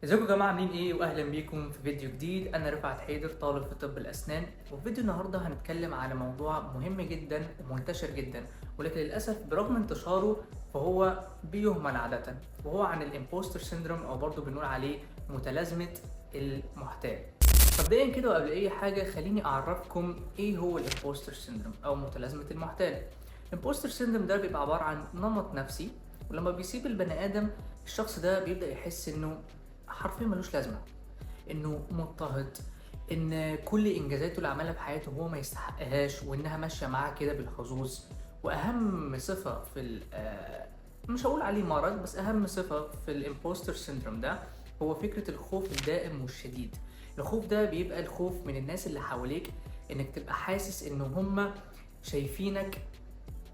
ازيكم يا جماعه، عاملين ايه؟ واهلا بيكم في فيديو جديد. انا رفعت حيدر، طالب في طب الاسنان، وفي فيديو النهارده هنتكلم على موضوع مهم جدا ومنتشر جدا، ولكن للاسف برغم انتشاره فهو بيهمل عادة، وهو عن ال imposter syndrome، او برضه بنقول عليه متلازمة المحتال. مبدئيا كده وقبل اي حاجة خليني اعرفكم ايه هو ال imposter syndrome او متلازمة المحتال. ال imposter syndrome ده بيبقى عبارة عن نمط نفسي، ولما بيصيب البني ادم الشخص ده بيبدا يحس انه حرفيا ملوش لازمه، انه مضطهد، ان كل انجازاته اللي عملها في حياته هو ما يستحقهاش، وانها ماشية معاه كده بالحظوظ. واهم صفة في مش هقول عليه مرض، بس اهم صفة في ال imposter syndrome ده هو فكرة الخوف الدائم والشديد. الخوف ده بيبقى الخوف من الناس اللي حواليك، انك تبقى حاسس ان هم شايفينك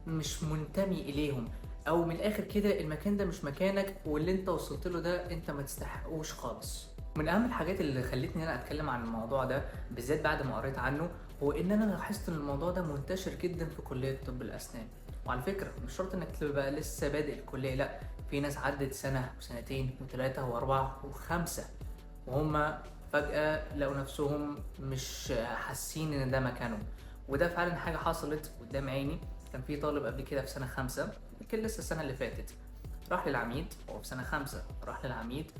مش منتمي اليهم، او من الاخر كده المكان ده مش مكانك، واللي انت وصلت له ده انت ما تستحقوش خالص. من اهم الحاجات اللي خلتني ان انا اتكلم عن الموضوع ده بالذات بعد ما قريت عنه، هو ان انا لاحظت ان الموضوع ده منتشر جدا في كلية طب الاسنان. وعلى فكرة مش شرط انك تبقى لسه بادئ الكلية، لا، في ناس عدت سنة وسنتين وثلاثة واربعة وخمسة وهم فجأة لقوا نفسهم مش حاسين ان ده مكانهم. وده فعلا حاجة حصلت قدام عيني. كان في طالب قبل كده في سنة 5، كان لسه السنة اللي فاتت، راح للعميد، هو في سنة 5، راح للعميد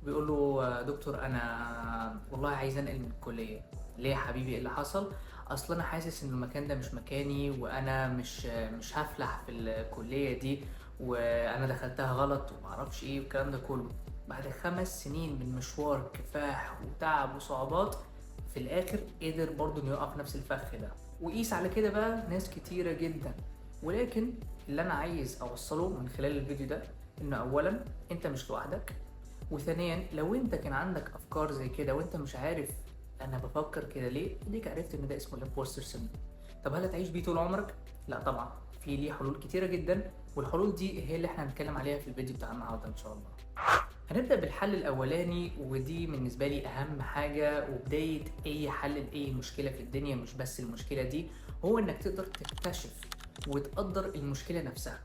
وبيقول له: دكتور، أنا والله عايز أنقل من الكلية. ليه يا حبيبي؟ إيه اللي حصل؟ أصل أنا حاسس إن المكان ده مش مكاني، وأنا مش هفلح في الكلية دي، وأنا دخلتها غلط، ومعرفش إيه والكلام ده كله. بعد 5 سنين من مشوار كفاح وتعب وصعوبات، في الاخر قدر برضه انه يقع في نفس الفخ ده. وقيس على كده بقى ناس كتيرة جدا. ولكن اللي انا عايز اوصله من خلال الفيديو ده انه اولا انت مش لوحدك، وثانيا لو انت كان عندك افكار زي كده وانت مش عارف انا بفكر كده ليه، اديك عرفت ان ده اسمه ال imposter syndrome. طب هل هتعيش بيه طول عمرك؟ لا طبعا، في ليه حلول كتيرة جدا، والحلول دي هي اللي احنا هنتكلم عليها في الفيديو بتاع النهارده ان شاء الله. هنبدأ بالحل الأولاني، ودي بالنسبة لي أهم حاجة وبداية أي حل لأي مشكلة في الدنيا، مش بس المشكلة دي، هو إنك تقدر تكتشف وتقدر المشكلة نفسها.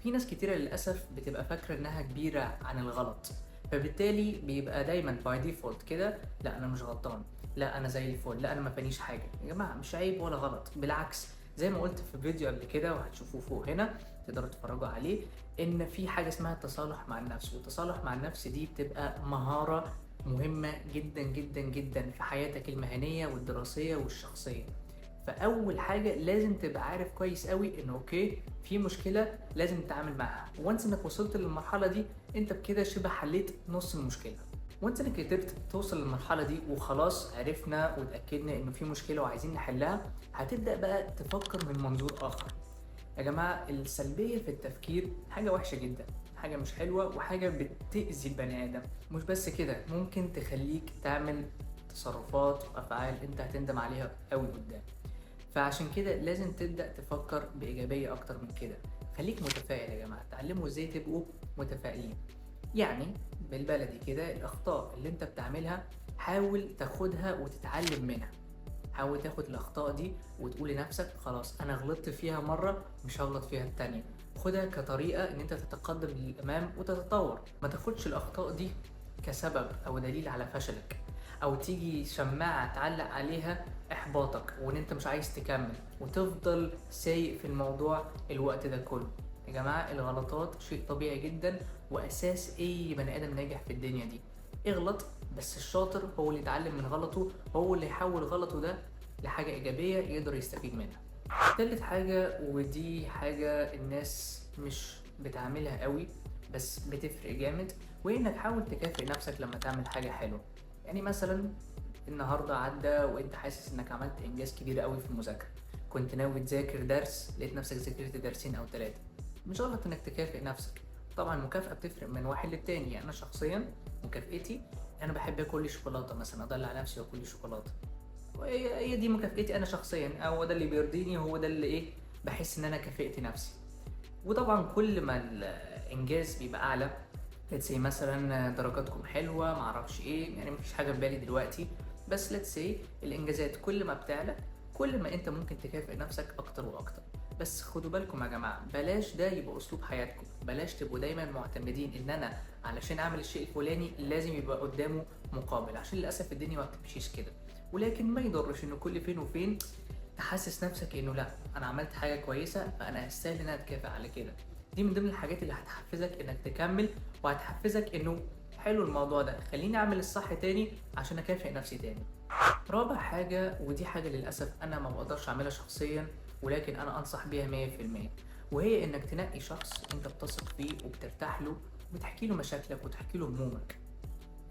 في ناس كتيرة للأسف بتبقى فاكرة إنها كبيرة عن الغلط، فبالتالي بيبقى دايما by default كده: لا أنا مش غلطان، لا أنا زي الفل، لا أنا ما فانيش حاجة. يا جماعة مش عيب ولا غلط، بالعكس، زي ما قلت في فيديو قبل كده وهتشوفوه فوق هنا تقدروا تتفرجوا عليه، ان في حاجة اسمها التصالح مع النفس، والتصالح مع النفس دي بتبقى مهارة مهمة جدا جدا جدا في حياتك المهنية والدراسيه والشخصيه. فاول حاجة لازم تبقى عارف كويس قوي ان okay، في مشكلة لازم تتعامل معاها. و once انك وصلت للمرحلة دي انت بكده شبه حليت نص المشكله. و once انك قدرت توصل للمرحلة دي وخلاص عرفنا وتاكدنا انه في مشكلة وعايزين نحلها، هتبدا بقى تفكر من منظور اخر. يا جماعة السلبية في التفكير حاجة وحشة جدا، حاجة مش حلوه، وحاجه بتاذي البني ادم. مش بس كده، ممكن تخليك تعمل تصرفات وافعال انت هتندم عليها قوي قدام. فعشان كده لازم تبدا تفكر بايجابية اكتر من كده. خليك متفائل يا جماعه، تعلموا ازاي تبقوا متفائلين. يعني بالبلدي كده الاخطاء اللي انت بتعملها حاول تاخدها وتتعلم منها. حاول تاخد الاخطاء دي وتقول لنفسك: خلاص، انا غلطت فيها مرة مش هغلط فيها التانية. خدها كطريقه ان انت تتقدم للامام وتتطور. ما تاخدش الاخطاء دي كسبب او دليل على فشلك، او تيجي شماعة تعلق عليها احباطك وان انت مش عايز تكمل وتفضل سايق في الموضوع الوقت ده كله. يا جماعة الغلطات شيء طبيعي جدا واساس اي بني ادم ناجح في الدنيا دي. اغلط، بس الشاطر هو اللي يتعلم من غلطه، هو اللي يحول غلطه ده لحاجة إيجابية يقدر يستفيد منها. تالت حاجة، ودي حاجة الناس مش بتعملها قوي بس بتفرق جامد، وهي انك حاول تكافئ نفسك لما تعمل حاجة حلوة. يعني مثلا النهاردة عدى وانت حاسس انك عملت انجاز كبير قوي في المذاكرة، كنت ناوي تذاكر درس لقيت نفسك ذاكرت درسين او ثلاثة، مش غلط انك تكافئ نفسك. طبعا المكافأة بتفرق من واحد للتاني. يعني انا شخصيا مكافئتي انا بحب اكل شوكولاتة مثلا، ادلع نفسي واكل شوكولاتة، وهي هي دي مكافئتي انا شخصيا، او ده اللي بيرضيني، هو ده اللي ايه بحس ان انا كافئت نفسي. وطبعا كل ما الانجاز بيبقى اعلى، let's say مثلا درجاتكم حلوه، معرفش ايه، يعني مفيش حاجة في بالي دلوقتي، بس let's say الانجازات كل ما بتعلى كل ما انت ممكن تكافئ نفسك اكتر واكتر. بس بس خدوا بالكم يا جماعة، بلاش ده يبقى اسلوب حياتكم، بلاش تبقوا دايما معتمدين ان انا علشان اعمل الشيء الفلاني لازم يبقى قدامه مقابل، عشان للاسف الدنيا ما بتمشيش كده. ولكن ما يضرش انه كل فين وفين تحسس نفسك انه لا، انا عملت حاجة كويسة فانا استاهل ان انا اتكافئ على كده. دي من ضمن الحاجات اللي هتحفزك انك تكمل، وهتحفزك انه حلو الموضوع ده، خليني اعمل الصح تاني عشان اكافئ نفسي تاني. رابع حاجة، ودي حاجة للأسف أنا ما بقدرش أعملها شخصيا، ولكن أنا أنصح بيها 100%، وهي إنك تنقي شخص أنت بتثق فيه وبترتاح له وبتحكي له مشاكلك وتحكي له همومك.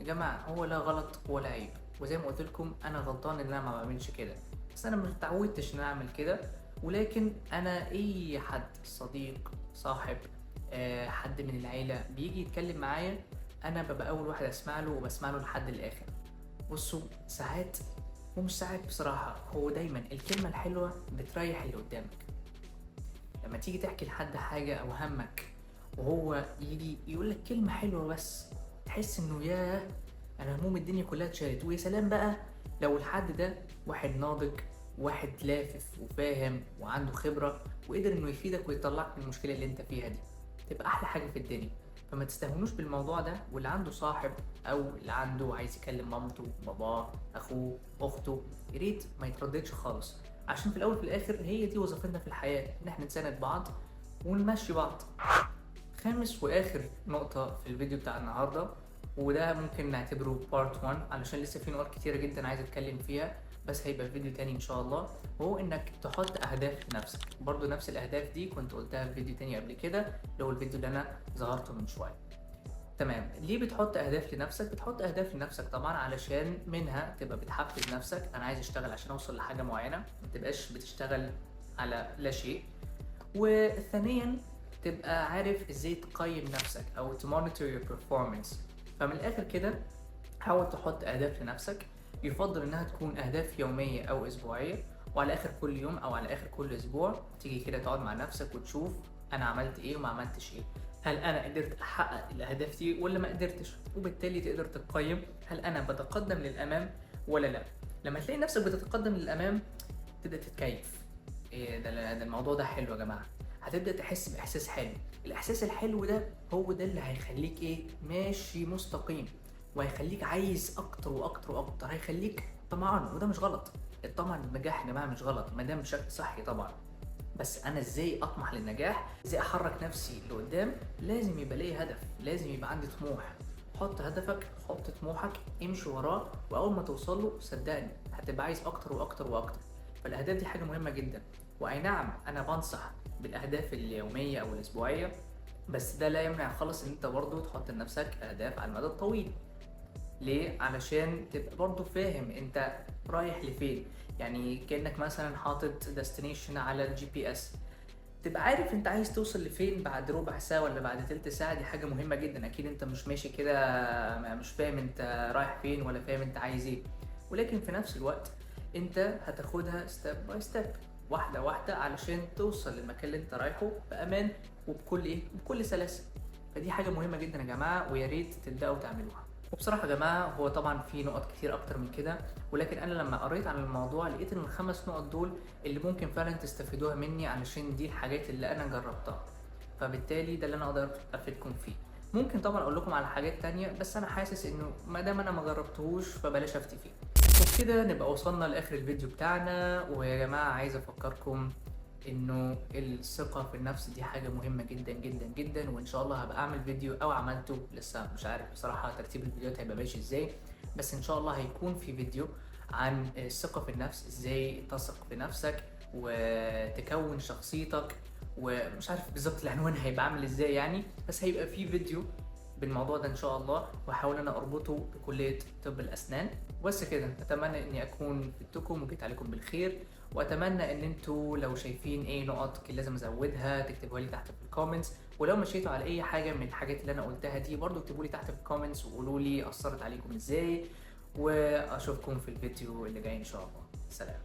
يا جماعة هو لا غلط ولا عيب، وزي ما قلت لكم أنا غلطان إن أنا ما بعملش كده، بس أنا ما اتعودتش إن أنا أعمل كده. ولكن أنا أي حد، صديق، صاحب، حد من العيلة بيجي يتكلم معايا، أنا ببقى أول واحد أسمع له وبسمع له لحد الآخر. بصوا ساعات، ومش ساعات بصراحة، هو دايما الكلمة الحلوة بتريح اللي قدامك. لما تيجي تحكي لحد حاجة أو همك وهو يجي يقول لك كلمة حلوة بس، تحس إنه ياه، أنا هموم الدنيا كلها اتشالت. ويا سلام بقى لو الحد ده واحد ناضج، واحد لافف وفاهم وعنده خبرة وقدر إنه يفيدك ويطلعك من المشكلة اللي أنت فيها دي، تبقى أحلى حاجة في الدنيا. فما تستهونوش بالموضوع ده، واللي عنده صاحب او اللي عنده عايز يكلم مامته، باباه، اخوه، اخته، يا ريت ما يترددش خالص، عشان في الاول وفي الاخر هي دي وظيفتنا في الحياة، ان احنا نساند بعض ونمشي بعض. خامس واخر نقطة في الفيديو بتاع النهاردة، وده ممكن نعتبره part 1 علشان لسه في نقط كتيرة جدا عايز اتكلم فيها، بس هيبقى فيديو تاني ان شاء الله، وهو انك تحط اهداف لنفسك. برضو نفس الاهداف دي كنت قلتها في فيديو تاني قبل كده، اللي هو الفيديو اللي انا ظهرته من شوية. تمام، ليه بتحط اهداف لنفسك؟ بتحط اهداف لنفسك طبعا علشان منها تبقى بتحفز نفسك، انا عايز اشتغل عشان اوصل لحاجة معينة، ما تبقاش بتشتغل على لا شيء. وثانيا تبقى عارف ازاي تقيم نفسك او to monitor your performance. فمن الاخر كده حاول تحط اهداف لنفسك، يفضل انها تكون اهداف يومية او اسبوعية، وعلى اخر كل يوم او على اخر كل اسبوع تيجي كده تقعد مع نفسك وتشوف انا عملت ايه وما عملتش ايه، هل انا قدرت احقق الاهداف دي ولا ما قدرتش، وبالتالي تقدر تقيم هل انا بتقدم للامام ولا لا. لما تلاقي نفسك بتتقدم للامام تبدا تتكيف، ايه ده الموضوع ده حلو يا جماعة، هتبدا تحس باحساس حلو. الاحساس الحلو ده هو ده اللي هيخليك ايه، ماشي مستقيم، وهيخليك عايز اكتر واكتر واكتر، هيخليك طمعان، وده مش غلط. الطمع للنجاح يا جماعة مش غلط ما دام بشكل صحي طبعا، بس انا ازاي اطمح للنجاح، ازاي احرك نفسي لقدام؟ لازم يبقى ليا هدف، لازم يبقى عندي طموح. حط هدفك، حط طموحك، امشي وراه، واول ما توصل له صدقني هتبقى عايز اكتر واكتر واكتر. فالاهداف دي حاجة مهمة جدا. واي نعم انا بنصح بالاهداف اليومية او الاسبوعية، بس ده لا يمنع خالص ان انت برضو تحط لنفسك اهداف على المدى الطويل. ليه؟ علشان تبقى برضو فاهم انت رايح لفين، يعني كأنك مثلا حاطط destination على ال GPS، تبقى عارف انت عايز توصل لفين بعد ربع ساعة ولا بعد تلت ساعة. دي حاجة مهمة جدا. اكيد انت مش ماشي كده مش فاهم انت رايح فين ولا فاهم انت عايز ايه، ولكن في نفس الوقت انت هتاخدها step by step، واحدة واحدة، علشان توصل للمكان اللي انت رايحة بأمان وبكل ايه، بكل سلاسة. فدي حاجة مهمة جدا يا جماعة، ويا ريت تبدأوا تعملوها. وبصراحة يا جماعة هو طبعا في نقط كتير أكتر من كده، ولكن أنا لما قريت عن الموضوع لقيت إن الخمس نقط دول اللي ممكن فعلا تستفيدوها مني، علشان دي الحاجات اللي أنا جربتها، فبالتالي ده اللي أنا أقدر أفيدكم فيه. ممكن طبعا أقول لكم على حاجات تانية، بس أنا حاسس إنه ما دام أنا ما جربتهوش فبلاش أفتي فيه. وبكده نبقى وصلنا لآخر الفيديو بتاعنا. ويا جماعة عايز أفكركم إنه الثقة في النفس دي حاجة مهمة جدا جدا جدا، وإن شاء الله هبقى أعمل فيديو أو عملته لسه مش عارف بصراحة ترتيب الفيديوهات هيبقى ماشي إزاي، بس إن شاء الله هيكون في فيديو عن الثقة في النفس، إزاي تثق في نفسك وتكون شخصيتك، ومش عارف بالظبط العنوان هيبقى عامل إزاي يعني، بس هيبقى في فيديو بالموضوع ده إن شاء الله، وهحاول أنا أربطه بكلية طب الأسنان. وبس كده، أتمنى إني أكون فدتكم وجيت عليكم بالخير، وأتمنى إن أنتوا لو شايفين أي نقط كان لازم أزودها تكتبوها لي تحت في ال comments، ولو مشيتوا على أي حاجة من الحاجات اللي أنا قلتها دي برضو اكتبوا لي تحت في ال comments وقولوا لي أثرت عليكم إزاي. وأشوفكم في الفيديو اللي جاي إن شاء الله. سلام.